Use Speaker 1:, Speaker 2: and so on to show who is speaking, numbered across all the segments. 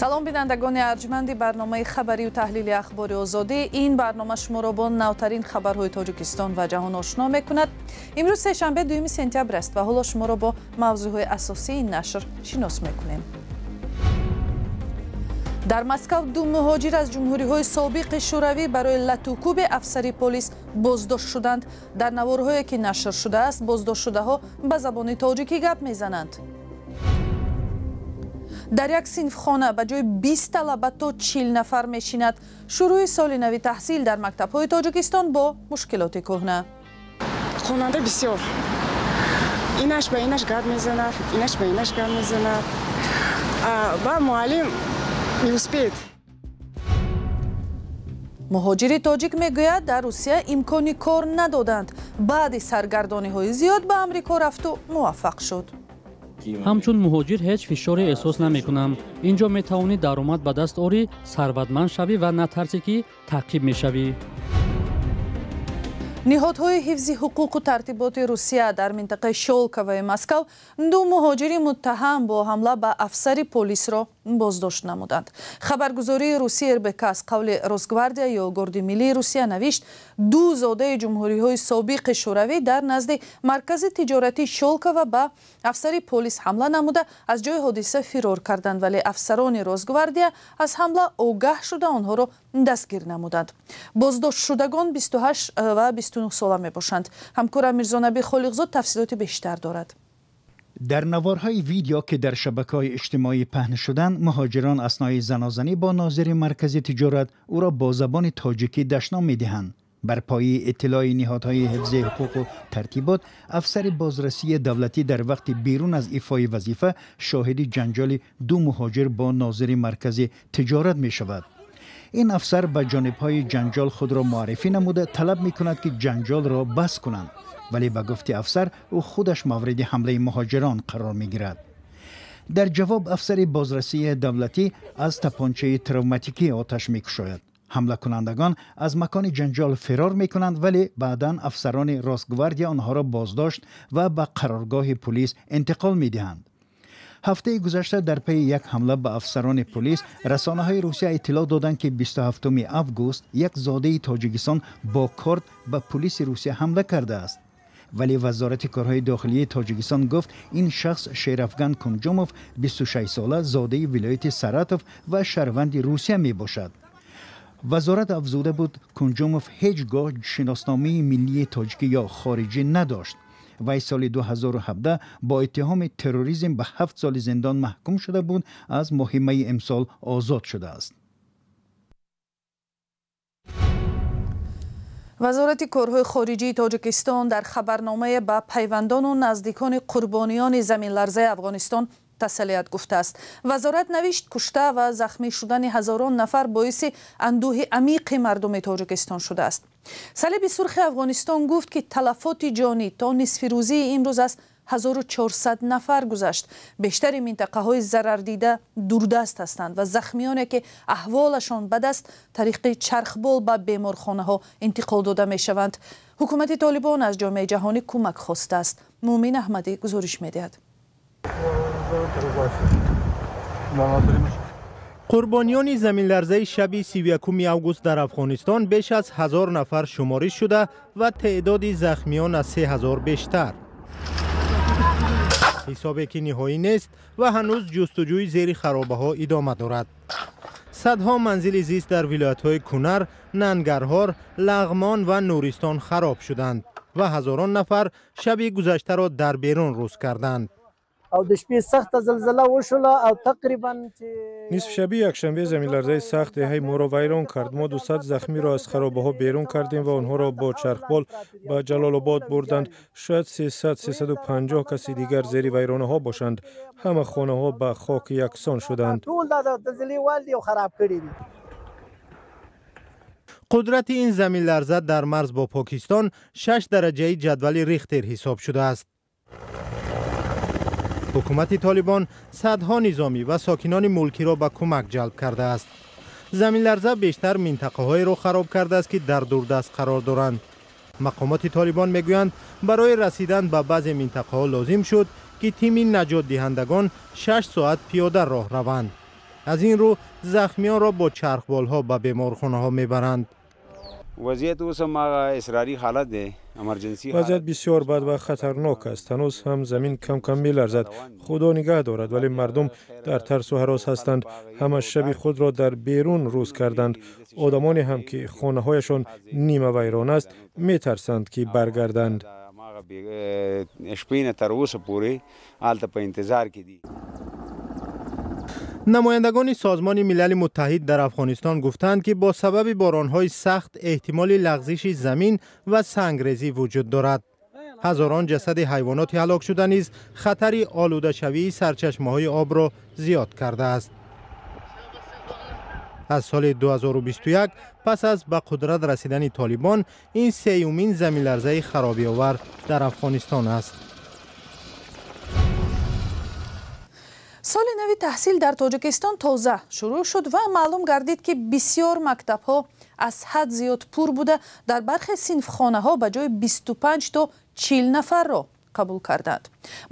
Speaker 1: Салом, бинандагони арҷманди барномаи хабарию таҳлили Ахбори Озодӣ. Ин барнома шуморо бо навтарин хабарҳои Тоҷикистон ва ҷаҳон ошно мекунад. Имрӯз сешанбе, 2 сентябр аст ва ҳоло шуморо бо мавзӯъҳои асосии ин нашр шинос мекунем. Дар Москав ду муҳоҷир аз ҷумҳуриҳои собиқи Шӯравӣ барои латукӯби афсари полис боздошт шуданд. Дар наворҳое, ки нашр шудааст, боздоштшудаҳо ба забони тоҷикӣ гап мезананд. Дар як синфхона ба ҷои 20 талаба то 40 нафар мешинад. Шурӯи соли нави таҳсил дар мактабҳои Тоҷикистон бо мушкилоти кӯҳна.
Speaker 2: Хонанда бисёр, инаш ба инаш гап мезанад, инаш ба инаш гап мезанад, ба муаллим не успеет.
Speaker 1: Муҳоҷири тоҷик мегӯяд, дар Русия имкони кор надоданд. Баъди саргардониҳои зиёд ба Амрико рафту муваффақ шуд.
Speaker 3: Ҳамчун муҳоҷир ҳеҷ фишоре эҳсос намекунам. Ин ҷо метавонӣ даромад ба даст орӣ, сарватманд шавӣ ва натарсӣ, ки таъқиб мешавӣ.
Speaker 1: Ниҳодҳои ҳифзи ҳуқуқу тартиботи Русия дар минтақаи Щёлковои Москав ду муҳоҷири муттаҳам бо ҳамла ба афсари полисро боздошт намуданд. Хабаргузории русии РБК аз қавли Росгвардия ё Горди миллии Русия навишт, ду зодаи ҷумҳуриҳои собиқи Шӯравӣ дар назди маркази тиҷоратии Щёлково ба афсари полис ҳамла намуда, аз ҷои ҳодиса фирор карданд, вале афсарони Росгвардия аз ҳамла огаҳ шуда, онҳоро дастгир намуданд. Боздоштшудагон 28 ва 29 сола мебошанд. Ҳамкора Мирзонаби Холиқзод тафсилоти бештар дорад.
Speaker 4: Дар наворҳои видео, ки дар шабакаҳои иҷтимоӣ паҳн шуданд, муҳоҷирон аснои занозанӣ бо нозири маркази тиҷорат ӯро бо забони тоҷикӣ дашном медиҳанд. Бар пояи иттилои ниҳодҳои ҳифзи ҳуқуқу тартибот, афсари бозрасии давлатӣ дар вақти берун аз ифои вазифа шоҳиди ҷанҷоли ду муҳоҷир бо нозири маркази тиҷорат мешавад. Ин афсар ба ҷонибҳои ҷанҷол худро муаррифӣ намуда, талаб мекунад, ки ҷанҷолро бас кунанд, вале ба гуфти афсар, ӯ худаш мавриди ҳамлаи муҳоҷирон қарор мегирад. Дар ҷавоб афсари бозрасии давлатӣ аз тапончаи травматикӣ оташ мекушояд. Ҳамлакунандагон аз макони ҷанҷол фирор мекунанд, вале баъдан афсарони Росгвардия онҳоро боздошт ва ба қароргоҳи полис интиқол медиҳанд. Ҳафтаи гузашта дар пайи як ҳамла ба афсарони полис расонаҳои Русия иттилоъ доданд, ки 27 август як зодаи Тоҷикистон бо корд ба полиси Русия ҳамла кардааст. Вале Вазорати корҳои дохилии Тоҷикистон гуфт, ин шахс Шерафган Кунҷумов, 26 сола, зодаи вилояти Саратов ва шаҳрванди Русия мебошад. Вазорат афзуда буд, Кунҷумов ҳеҷ гоҳ шиносномаи миллии тоҷикӣ ё хориҷӣ надошт. Вай соли 2017 бо иттиҳоми терроризм ба 7 соли зиндон маҳкум шуда буд, аз моҳи майи имсол озод шудааст.
Speaker 1: Вазорати корҳои хориҷии Тоҷикистон дар хабарномае ба пайвандону наздикони қурбониёни заминларзаи Афғонистон тасаллият гуфтааст. Вазорат навишт, кушта ва захмӣ шудани ҳазорон нафар боиси андӯҳи амиқи мардуми Тоҷикистон шудааст. Салиби Сурхи Афғонистон гуфт, ки талафоти ҷонӣ то нисфирӯзии имрӯз аз 1400 нафар гузашт. Бештари минтақаҳои зарардида дурдаст ҳастанд ва захмиёне, ки аҳволашон бад аст, тариқи чархбол ба беморхонаҳо интиқол дода мешаванд. Ҳукумати Толибон аз ҷомеаи ҷаҳонӣ кӯмак хостааст. Муъмин Аҳмадӣ гузориш медиҳад.
Speaker 5: Қурбониёни заминларзаи шаби 31 август дар Афғонистон беш аз 1000 нафар шумориш шуда ва теъдоди захмиён аз 3000 бештар. Ҳисобе, ки ниҳоӣ нест ва ҳанӯз ҷустуҷӯи зери харобаҳо идома дорад. Садҳо манзили зист дар вилоятҳои Кунар, Нангарҳор, Лағмон ва Нуристон хароб шуданд ва ҳазорон нафар шаби гузаштаро дар берун рӯз карданд.
Speaker 6: Нисфшаби якшанбе заминларзаи сахт деҳаи моро вайрон кард. Мо 200 захмиро аз харобаҳо берун кардем ва онҳоро бо чархбол ба Ҷалолобод бурданд. Шояд 300-350 каси дигар зери вайронаҳо бошанд. Ҳама хонаҳо ба хок яксон шуданд.
Speaker 5: Қудрати ин заминларза дар марз бо Покистон 6 дараҷаи ҷадвали Рихтер ҳисоб шудааст. Ҳукумати Толибон садҳо низомӣ ва сокинони мулкиро ба кӯмак ҷалб кардааст. Заминларза бештар минтақаҳоеро хароб кардааст, ки дар дурдаст қарор доранд. Мақомоти Толибон мегӯянд, барои расидан ба баъзе минтақаҳо лозим шуд, ки тими наҷотдиҳандагон 6 соат пиёда роҳ раванд. Аз ин рӯ захмиёнро бо чархболҳо ба беморхонаҳо мебаранд.
Speaker 6: Вазъият бисёр бад ва хатарнок аст. Ҳанӯз ҳам замин кам-кам меларзад. Худо нигаҳ дорад, вале мардум дар тарсу ҳарос ҳастанд. Ҳама шаби худро дар берун рӯз карданд. Одамоне ҳам ки хонаҳояшон нимавайрон аст, метарсанд ки баргарданд.
Speaker 5: Намояндагони Созмони Милали Муттаҳид дар Афғонистон гуфтанд, ки бо сабаби боронҳои сахт эҳтимоли лағзиши замин ва сангрезӣ вуҷуд дорад. Ҳазорон ҷасади ҳайвоноти ҳалокшуда низ хатари олудашавии сарчашмаҳои обро зиёд кардааст. Аз соли 2021 пас аз ба қудрат расидани Толибон ин сеюмин заминларзаи харобиовар дар Афғонистон аст.
Speaker 1: Соли нави таҳсил дар Тоҷикистон тоза шурӯъ шуд ва маълум гардид, ки бисёр мактабҳо аз ҳад зиёд пур буда, дар бархе синфхонаҳо ба ҷои 25 то 40 нафарро қабул карданд.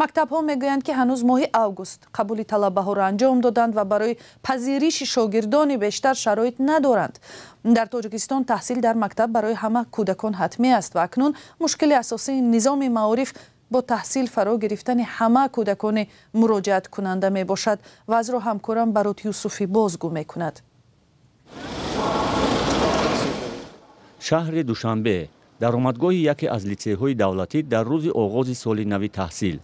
Speaker 1: Мактабҳо мегӯянд, ки ҳанӯз моҳи август қабули талабаҳоро анҷом доданд ва барои пазириши шогирдони бештар шароит надоранд. Дар Тоҷикистон таҳсил дар мактаб барои ҳама кӯдакон ҳатмӣ аст ва акнун мушкили асосии низоми маориф бо таҳсил фаро гирифтани ҳама кӯдакони муроҷиаткунанда мебошад. Вазъро ҳамкорам Барот Юсуфӣ бозгӯ мекунад.
Speaker 7: Шаҳри Душанбе даромадгоҳи яке аз литсейҳои давлатӣ дар рӯзи оғози соли нави таҳсил.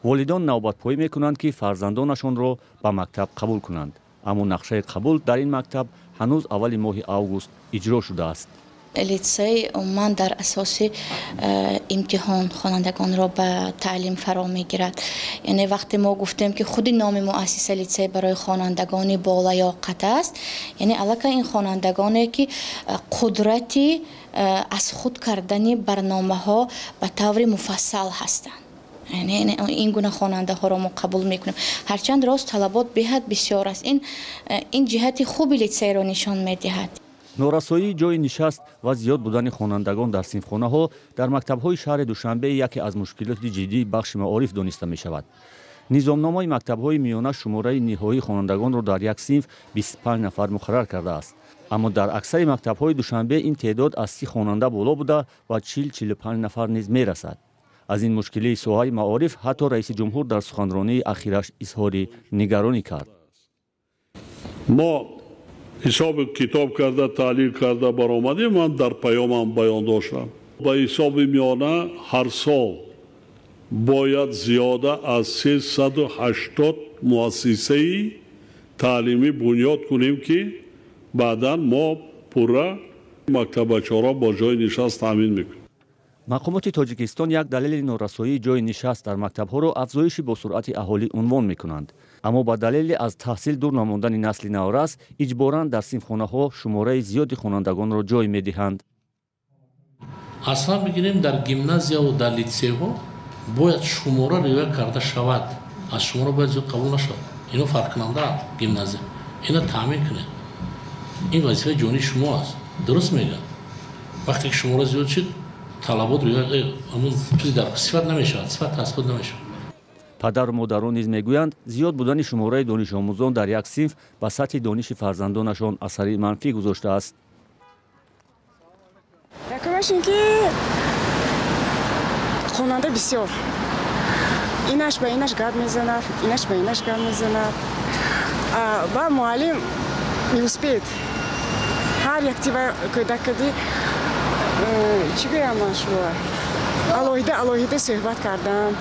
Speaker 7: Волидон навбатпоӣ мекунанд, ки фарзандонашонро ба мактаб қабул кунанд. Аммо нақшаи қабул дар ин мактаб ҳанӯз аввали моҳи август иҷро шудааст.
Speaker 8: Литсей умуман дар асоси имтиҳон хонандагонро ба таълим фаро мегирад. Яъне вақте мо гуфтем, ки худи номи муассиса литсей барои хонандагони болаёқат аст, яъне аллакай ин хонандагоне, ки қудрати аз худ кардани барномаҳо ба таври муфассал ҳастанд. Яъне ин гуна хонандаҳоро мо қабул мекунем. Ҳарчанд рост талабот беҳад бисёр аст. Ин ҷиҳати хуби литсейро нишон медиҳад.
Speaker 7: Норасоии ҷойи нишаст ва зиёд будани хонандагон дар синфхонаҳо дар мактабҳои шаҳри Душанбе яке аз мушкилоти ҷиддии бахши маориф дониста мешавад. Низомномаи мактабҳои миёна шумораи ниҳоии хонандагонро дар як синф 25 нафар муқаррар кардааст. Аммо дар аксари мактабҳои Душанбе ин теъдод аз 30 хонанда боло буда ва 40-45 нафар низ мерасад. Аз ин мушкилии соҳаи маориф ҳатто раиси ҷумҳур дар суханронии ахираш изҳори нигаронӣ кард.
Speaker 9: Мо ҳисоби китоб карда, таҳлил карда баромадем, ман дар паёмам баён доштам. Ба ҳисоби миёна ҳар сол бояд зиёда аз 380 муассисаи таълимӣ бунёд кунем, ки баъдан мо пурра мактабачаҳоро бо ҷойи нишаст таъмин мекунем.
Speaker 7: Мақомоти Тоҷикистон як далели норасоии ҷойи нишаст дар мактабҳоро афзоиши босуръати аҳолӣ унвон мекунанд. Аммо ба далели аз таҳсил дур намондани насли наврас иҷборан дар синфхонаҳо шумораи зиёди хонандагонро ҷой медиҳанд.
Speaker 10: Аслан бигирем, дар гимназияву дар литсейҳо бояд шумора риоя карда шавад. Аз шумора бояд зиёд қабул нашавад. Ино фарқкунандаанд гимназия. Ина таъмин кунед. Ин вазифаи ҷонии шумо аст. Дуруст мегӯям. Вақте ки шумора зиёд шуд, талабот ҳамун чизи дар сифат намешавад, сифат тасбут намешавад.
Speaker 7: Падару модарон низ мегӯянд, зиёд будани шумораи донишомӯзон дар як синф ба сатҳи дониши фарзандонашон асари манфӣ гузоштааст.
Speaker 2: Якумаш ин ки хонанда бисёр. Инаш ба инаш гап мезанад, инаш ба инаш гап мезанад. Ба муаллим не успеет. Ҳар як тиба кӯдакади чӣ гӯям ман шумо? Алоҳида алоҳида суҳбат кардам.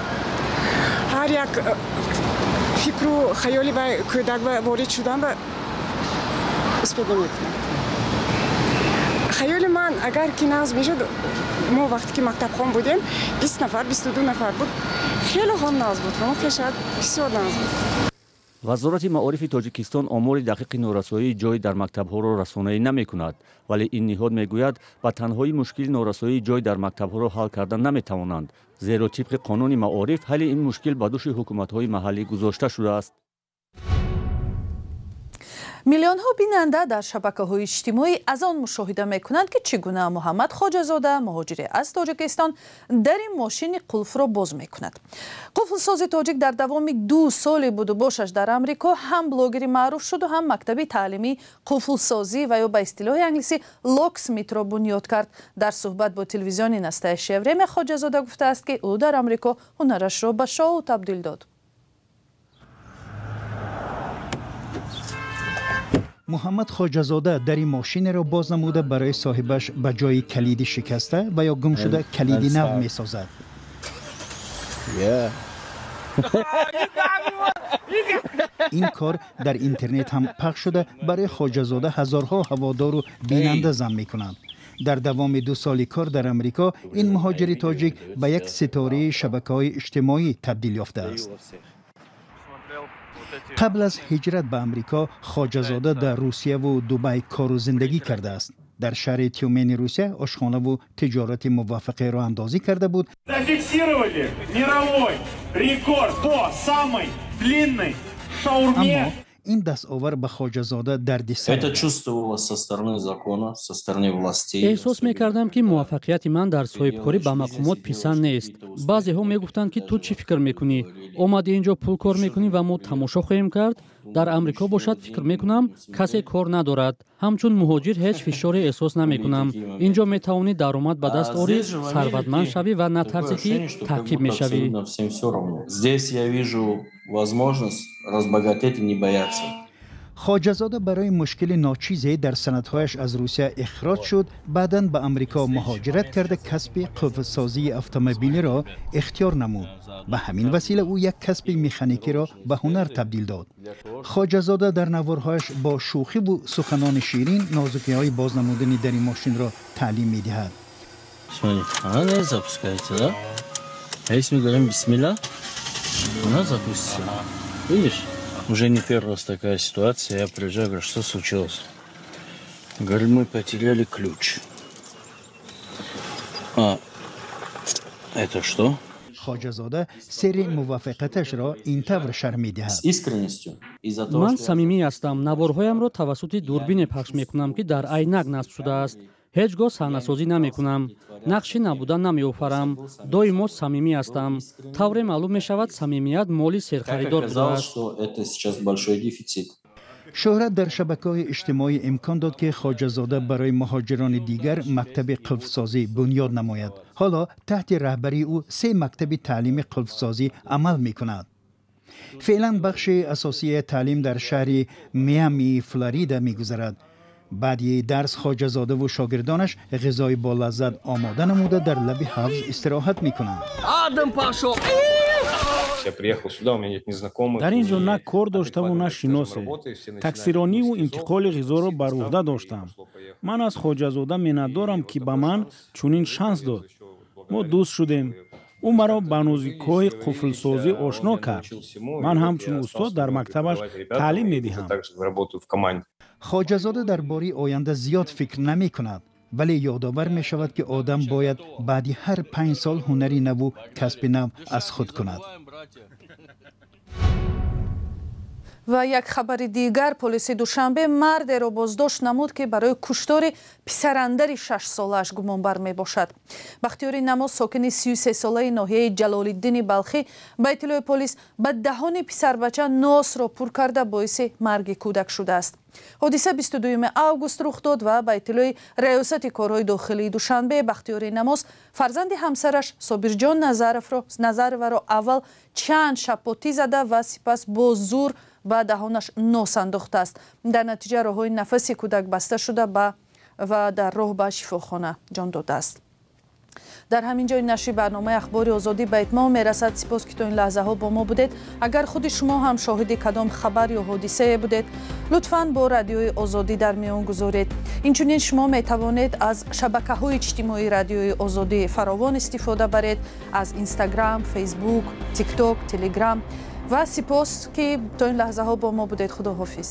Speaker 2: Ҳар як фикру хаёли ба кӯдак ворид шудан ба успед намекунад. Хаёли ман агар ки нағз мешуд, мо вақте ки мактабхон будем, 20 нафар, 22 нафар буд, хеле ҳам нағз буд, ҳамон шояд бисёр нағз буд.
Speaker 7: Вазорати маорифи Тоҷикистон омори дақиқи норасоии ҷой дар мактабҳоро расонаӣ намекунад, вале ин ниҳод мегӯяд, ба танҳоӣ мушкили норасоии ҷой дар мактабҳоро ҳал карда наметавонанд, зеро тибқи қонуни маориф ҳалли ин мушкил ба души ҳукуматҳои маҳаллӣ гузошта шудааст.
Speaker 1: Миллионҳо бинанда дар шабакаҳои иҷтимоӣ аз он мушоҳида мекунанд, ки чӣ гуна Муҳаммад Хоҷазода, муҳоҷире аз Тоҷикистон, дари мошини қулфро боз мекунад. Қуфлсози тоҷик дар давоми 2 соли будубошаш дар Амрико ҳам блогери маъруф шуду, ҳам мактаби таълимии қуфлсозӣ ва ё ба истилоҳи англисӣ локсмитро бунёд кард. Дар суҳбат бо телевизиони Настоящее время Хоҷазода гуфтааст, ки ӯ дар Амрико ҳунарашро ба шоу табдил дод.
Speaker 4: Муҳаммад Хоҷазода дари мошинеро боз намуда барои соҳибаш ба ҷои калиди шикаста ва ё гум шуда калиди нав месозад. Ин кор дар интернет ҳам пахш шуда барои Хоҷазода ҳазорҳо ҳаводору бинанда зам мекунанд. Дар давоми 2 соли кор дар Амрико ин муҳоҷири тоҷик ба як ситораи шабакаҳои иҷтимоӣ табдил ёфтааст. Қабл аз ҳиҷрат ба Амрико Хоҷазода дар Русияву Дубай кору зиндагӣ кардааст. Дар шаҳри Тюмени Русия ошхонаву тиҷорати муваффақеро андозӣ карда буд.
Speaker 11: Зафиксировали мировой рекорд по самой длинной шаурме.
Speaker 4: Аммо ин дастовар ба Хоҷазода дарди сар.
Speaker 12: Это чувствовалось со стороны закона, со стороны властей.
Speaker 3: Эҳсос мекардам, ки муваффақияти ман дар соҳибкорӣ ба мақомот писанд нест. Баъзеҳо мегуфтанд, ки ту чӣ фикр мекунӣ? Омади инҷо пул кор мекунӣ ва мо тамошо хоҳем кард. Дар Амрико бошад, фикр мекунам, касе кор надорад. Ҳамчун муҳоҷир ҳеҷ фишоре эҳсос намекунам. Инҷо метавонӣ даромад ба даст орӣ, сарватманд шавӣ ва натарсӣ, ки таъқиб мешавӣ.
Speaker 12: Здесь я вижу возможность разбогатеть и не бояться.
Speaker 4: Хоҷазода барои мушкили ночизе дар санадҳояш аз Русия ихроҷ шуд, баъдан ба Амрико муҳоҷират карда касби қуфлсозии автомобилиро ихтиёр намуд. Ба ҳамин васила ӯ як касби механикиро ба ҳунар табдил дод. Хоҷазода дар наворҳояш бо шӯхиву суханони ширин нозукиҳои боз намудани дари мошинро таълим медиҳад.
Speaker 12: Она запускается, да? А если мы говорим бисмилла, она запустится. Видишь? Уже не первый раз такая ситуация. Я приезжаю, говорю, что случилось? Говорю, мы потеряли ключ. А это что?
Speaker 4: Хоҷазода сирри муваффақияташро ин тавр шарҳ медиҳад.
Speaker 12: С искренностью.
Speaker 3: Ман самимӣ ҳастам. Наворҳоямро тавассути дурбине пахш мекунам, ки дар айнак насб шудааст. Ҳеҷ гоҳ саҳнасозӣ намекунам, нақши набуда намеофарам, доимо самимӣ ҳастам. Тавре маълум мешавад, самимият моли серхаридор будааст.
Speaker 4: Шӯҳрат дар шабакаҳои иҷтимоӣ имкон дод, ки Хоҷазода барои муҳоҷирони дигар мактаби қулфсозӣ бунёд намояд. Ҳоло таҳти раҳбарии ӯ 3 мактаби таълими қулфсозӣ амал мекунад. Феълан бахши асосии таълим дар шаҳри Миами Флорида мегузарад. Баъди дарс Хоҷазодаву шогирдонаш ғизои болаззат омода намуда дар лаби ҳавз истироҳат мекунанд.
Speaker 13: Дар ин ҷо на кор доштаму на шиносе. Таксирониву интиқоли ғизоро бар уҳда доштам. Ман аз Хоҷазода миннатдорам, ки ба ман чунин шанс дод. Мо дӯст шудем. Ӯ маро ба нозукиҳои қуфлсозӣ ошно кард. Ман ҳамчун устод дар мактабаш таълим медиҳам.
Speaker 4: Хоҷазода дар бораи оянда зиёд фикр намекунад, вале ёдовар мешавад, ки одам бояд баъди ҳар 5 сол ҳунари наву касби нав аз худ кунад.
Speaker 1: Ва як хабари дигар, полиси Душанбе мардеро боздошт намуд, ки барои куштори писарандари 6-солааш гумонбар мебошад. Бахтиёри Намоз, сокини 33-солаи ноҳияи Ҷалолиддини Балхӣ, ба иттилои полис ба даҳони писарбача носро пур карда боиси марги кӯдак шудааст. Ҳодиса 22 август рух дод ва ба иттилои раёсати корҳои дохилии Душанбе Бахтиёри Намоз фарзанди ҳамсараш Собирҷон Назароваро аввал чанд шапотӣ зада ва сипас бо зур ба даҳонаш нос андохтааст. Дар натиҷа роҳҳои нафаси кӯдак баста шуда ва дар роҳ ба шифохона ҷон додааст. Дар ҳамин ҷои нашри барномаи Ахбори Озодӣ ба итмом мерасад. Сипос, ки то ин лаҳзаҳо бо мо будед. Агар худи шумо ҳам шоҳиди кадом хабар ё ҳодисае будед, лутфан бо Радиои Озодӣ дар миён гузоред. Инчунин шумо метавонед аз шабакаҳои иҷтимоии Радиои Озодӣ фаровон истифода баред, аз Инстаграм, Фейсбук, Тикток, Телеграм. Ва сипос, ки то ин лаҳзаҳо бо мо будед. Худоҳофиз.